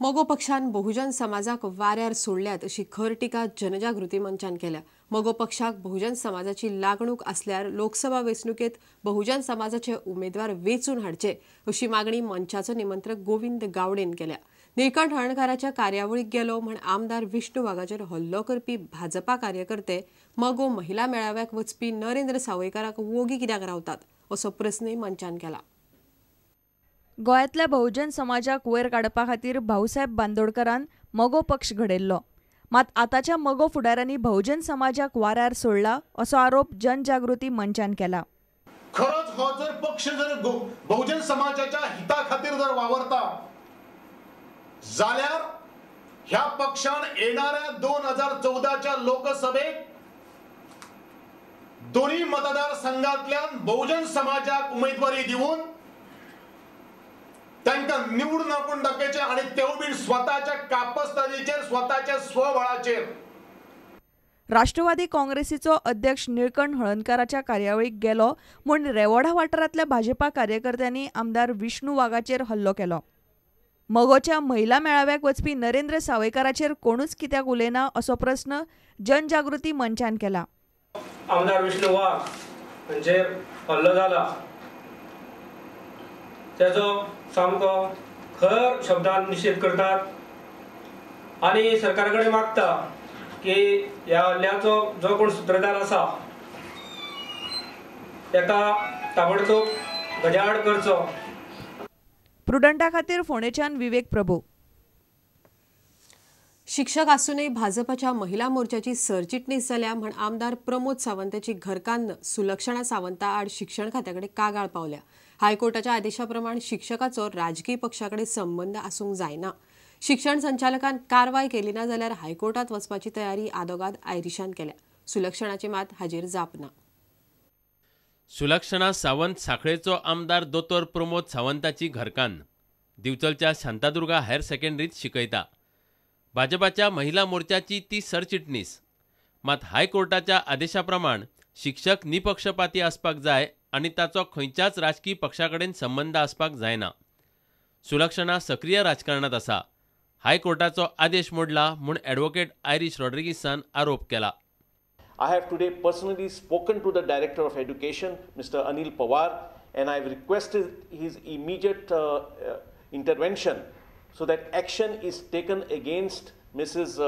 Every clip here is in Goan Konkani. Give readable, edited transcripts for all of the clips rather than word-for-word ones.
मगो पक्षान बहुजन समाजाक वाऱ्यार सोडल्यात अशी खर टिका जनजागृती मंचान केल्या. मगो पक्षाक बहुजन समाजाची लागणूक असल्यार लोकसभा वेंचणुकेत बहुजन समाजाचे उमेदवार वेंचून हाडचे अशी मागणी मंचाचो निमंत्रक गोविंद गावडेन केल्या. निळकंठ हळर्णकाराच्या कार्यावळीक गेलो म्हण आमदार विष्णू वाघाचेर हल्लो करपी भाजपा कार्यकर्ते मगो महिला मेळाव्याक वचपी नरेंद्र सावयकाराक वोगी कित्याक रावतात असो प्रस्नय मंचान केला. गोंयांतल्या बहुजन समाजाक वयर काडपा खातीर भाऊसाहेब बांदोडकरान मगो पक्ष घडयल्लो. मात आतांच्या मगो फुडाऱ्यांनी बहुजन समाजाक वाऱ्यार सोडला असो आरोप जनजागृती मंचान केला. खरोच हो जर पक्ष जर बहुजन समाजाच्या हिता खातीर जर वावरता जाल्यार ह्या पक्षान येणाऱ्या 2014च्या लोकसभेत दोन्ही मतदारसंघातल्यान बहुजन समाजाक उमेदवारी दिवन तांकां निवडून हाडून दाखयचें आनी तेवूय बी स्वताच्या कापस्तादीचेर, स्वताच्या स्वबळाचेर. राष्ट्रवादी काँग्रेसीचो अध्यक्ष निळकंठ हळर्णकाराच्या कार्यावळीक गेलो म्हूण रेवोडा वाठारांतल्या भाजपा कार्यकर्त्यांनी आमदार विष्णू वाघाचेर हल्लो केलो. मगोच्या महिला मेळाव्याक वचपी नरेंद्र सावयकाराचेर कोणूच कित्याक उलयना असो प्रस्न जनजागृती मंचान केला. आमदार विष्णू वाघ हांचेर हल्लो जाला त्याचो सामको खर शब्दान निशेध करतात आनी सरकारा कडेन मागता की ह्या हल्ल्याचो जो कोण सूत्रधार आसा ताका ताबडतोब गजाआड करचो. प्रुडंटा खातीर फोंडेच्यान विवेक प्रभू. शिक्षक आसूनय भाजपाच्या महिला मोर्चाची सरचिटणीस जाल्या म्हण आमदार प्रमोद सावंताची घरकान्न सुलक्षणा सावंता आड शिक्षण खात्याकडे कागाळ पावल्या. हायकोर्टाच्या आदेशा प्रमाण शिक्षकाचो राजकीय पक्षाकडे संबंध आसूंक जायना. शिक्षण संचालकान कारवाय केली ना जाल्यार हायकोर्टात वचपाची तयारी आदोगाद आयरिशान केल्या. सुलक्षणाची मात हाजेर जाप ना. सुलक्षणा सावंत साखळेचो आमदार दोतोर प्रमोद सावंताची घरकान्न दिवचलच्या शांतादुर्गा हायर सेकंडरीत शिकयता. भाजपाच्या महिला मोर्चाची ती सरचिटणीस. मात हायकोर्टाच्या आदेशा प्रमाण शिक्षक निपक्षपाती आसपाक जाय आनी ताचो खंयच्याच राजकी पक्षा कडेन संबंद आसपाक जायना. सुलक्षणा सक्रीय राजकारणात आसा. हायकोर्टाचो आदेश मोडला म्हूण ॲडव्होकेट आयरीश रॉड्रिगीसान आरोप केला. I have today personally spoken to the Director of Education, Mr. Anil Pawar, and I have requested his immediate intervention so that action is taken against Mrs.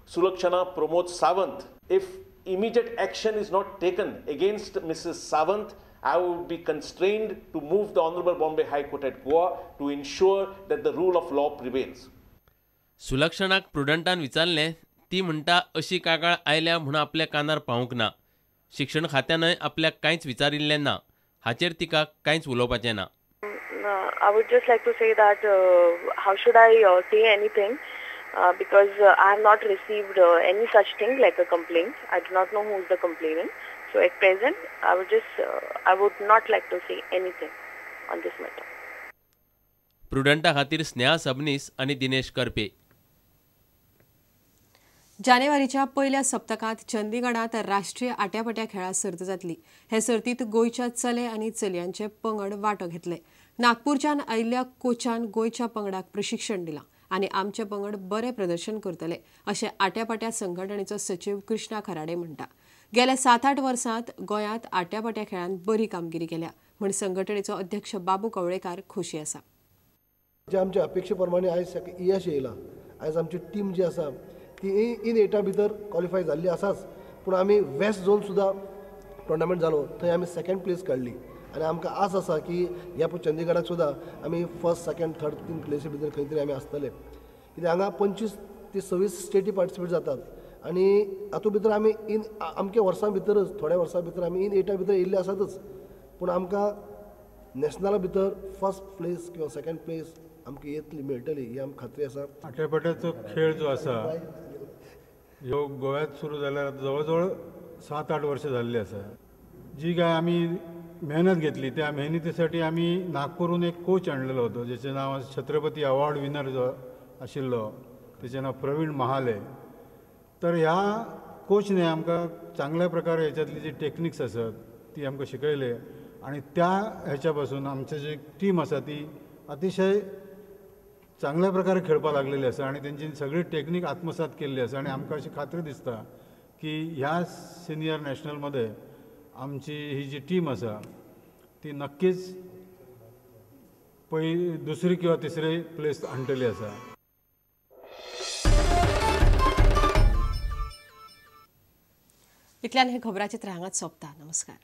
Sulakshana Pramod Sawant. If immediate action is not taken against Mrs. Sawant, I would be constrained to move the Honorable Bombay High Court at Goa to ensure that the rule of law prevails. सुलक्षणाक प्रुडंटान विचारलें, ती म्हणटा अशी कागाळ आयल्या म्हूण आपल्या कानार पावूंक ना. शिक्षण खात्यानय आपल्याक कांयच विचारिल्लें ना. हाचेर तिका कांयच उलोवपाचें ना. I would just like to say that how should I say anything because I have not received any such thing like a complaint. I do not know who is the complainant. So at present, I would not like to say anything on this matter. प्रुडंटा खातीर स्नेहा सबनीस आनी दिनेश करपे. जानेवारीच्या पयल्या सप्तकांत चंदीगडांत राष्ट्रीय आट्यापाट्या खेळां सर्त जातली. हे सर्तीत गोंयच्या चले आनी चलयांचे पंगड वांटो घेतले. नागपूरच्यान आयिल्ल्या कोचान गोंयच्या पंगडाक प्रशिक्षण दिलां आनी आमचे पंगड बरें प्रदर्शन करतले अशें आट्यापाट्या संघटणेचो सचीव कृष्णा खराडे म्हणटा. गेल्या 7-8 वर्सांत गोंयांत आट्यापाट्या खेळांत बरी कामगिरी केल्या म्हूण संघटणेचो अध्यक्ष बाबू कवळेकार खोशी आसा. जे आमच्या अपेक्षे प्रमाणे आयज यश येयलां. आयज आमची टीम जी आसा ती इन एटा भितर क्वॉलिफाय जाल्ली आसाच, पूण आमी वेस्ट झोन सुद्दां टुर्नामेंट जालो थंय आमी सेकंड प्लेस काडली आनी आमकां आस आसा की ह्या चंदीगडाक सुद्दां आमी फर्स्ट, सेकंड, थर्ड 3 प्लेसी भितर खंय तरी आमी आसतले. कित्याक हांगा 25 ते 26 स्टेटी पार्टिसिपेट जातात आनी हातूंत भितर आमी इन आमच्या वर्सां भितरच थोड्या वर्सां भितर आमी इन एटा भितर येयल्ले आसातच, पूण आमकां नॅशनला भितर फर्स्ट प्लेस किंवा सेकंड प्लेस आमकां येतली मेळटली ही आमकां खात्री आसा. आट्यापाट्याचो खेळ जो आसा ह्यो गोव्यात सुरू जाल्यार जवळ जवळ 7-8 वर्षां जाल्ली आसा. जी काय आमी मेहनत घेतली त्या मेहनतीसाठी आमी नागपूरून एक कोच आणलेलो होतो ज्याचें नांव छत्रपती अवॉर्ड विनर जो आशिल्लो तेचें नांव प्रवीण महाले. तर ह्या कोचने आमकां चांगल्या प्रकारे ह्याच्यातली जी टेक्निक्स आसत ती आमकां शिकयले आणि त्या ह्याच्या पासून आमचे जे टीम आसा ती अतिशय चांगल्या प्रकारे खेळपाक लागलेली आसा आनी तेंची सगळी टेक्नीक आत्मसात केल्ली आसा आनी आमकां अशी खात्री दिसता की ह्या सिनियर नॅशनलमध्ये आमची ही जी टीम आसा ती नक्कीच पयली दुसरी किंवा तिसरी प्लेस हाडटली आसा. इतल्यान हे खबराचित्र हांगाच सोंपता. नमस्कार.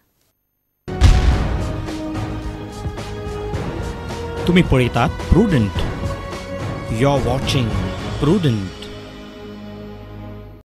तुम्ही पळयतात Prudent. You are watching Prudent.